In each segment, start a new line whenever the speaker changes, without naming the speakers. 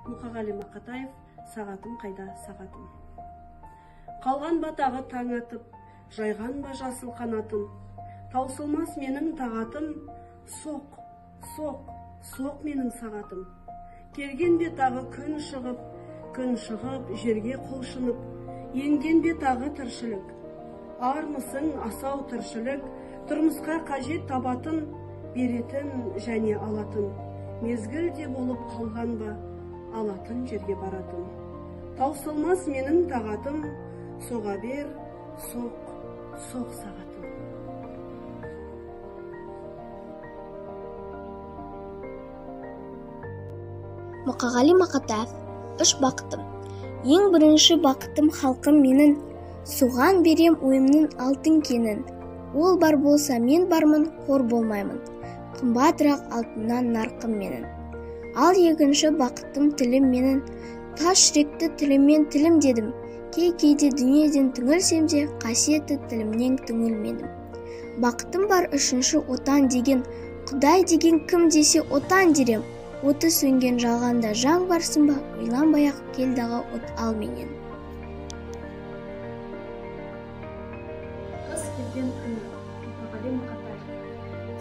Мұқағали Мақатаев, сағатым қайда, сағатым. Қалған ба тағы таң атып, жайған ба жасыл қанатым, таусылмас менің тағатым, соқ, соқ, соқ менің сағатым. Келген бе тағы күн шығып, күн шығып, жерге құлшынып, енген бе тағы тіршілік. Армысың асау тіршілік, тұрмысқа қажет табатын, беретін және алатын. Мезгіл де болып қалған ба, алатын жерге баратын. Таусылмас менің тағатым, соға бер, соқ, соқ сағатым.
Мұқағали Мақатаев, үш бақытым. Ең бірінші бақытым халқым менің, соған берем ойымның алтын кенін. Ол бар болса мен бармын, қор болмаймын. Қымбатырақ алтыннан нарқым менің. Ал екінші бақытым тілім менің, тас жүректі тіліммен тілім дедім. Кей-кейде дүниеден түңілсем де, қасиетті тілімнен түңілмедім. Бақытым бар үшінші отан деген, Құдай деген кім десе отан дерем. Оты сөнген жалғанда жан барсың ба, ойланбай-ақ кел дағы от ал менен.
Қыс келген күні, Мұқағали Мақатаев.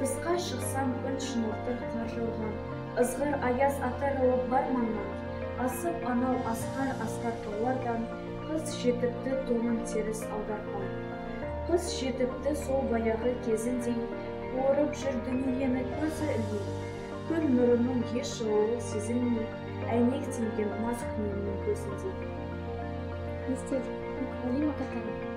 Тысқа шықсам күн шынылтыр қар жауған, ызғар аяз атырылып бар маңнан. Асып анау асқар-асқар таулардан, қыс жетіпті тонын теріс аударған. Қыс жетіпті сол баяғы кезіндей, қуырып жүр дүниені көзі ілмей. Күн нұрының еш жылуы сезілмей, әйнектенген маскүнемнің көзіндей.
Естелік, Мұқағали Мақатаев.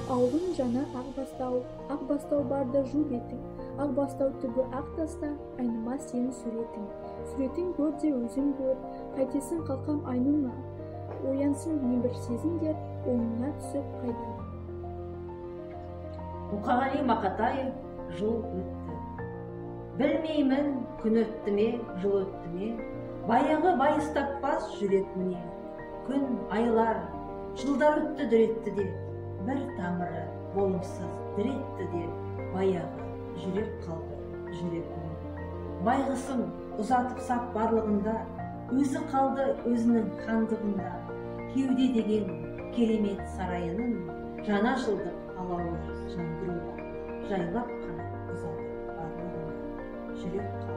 Ауылдың жаны ақ бастау, ақ бастау барда жу бетің, ақ бастау түбі ақ таста, айнымас сенің суретің. Суретің көр де өзің көр, қайтесің қалқам айныңа, оянсын небір сезімдер, оңына түсіп қайда.
Мұқағали Мақатаев, жыл өтті. Білмеймін, күн өтті ме, жыл өтті ме, баяғы байыз таппас жүрек міне. Күн, айлар, жылдар өтті дүретті де, бір тамыры болымсыз діретті де, баяғы жүрек қалды, жүрек міне. Байғысым ұзатып сап барлығында, өзі қалды өзінің хандығында. Кеуде деген керемет сарайының жаңа жылдық алауы жандыруда, жайлап қана ұзатып барлығында, жүрек қалды.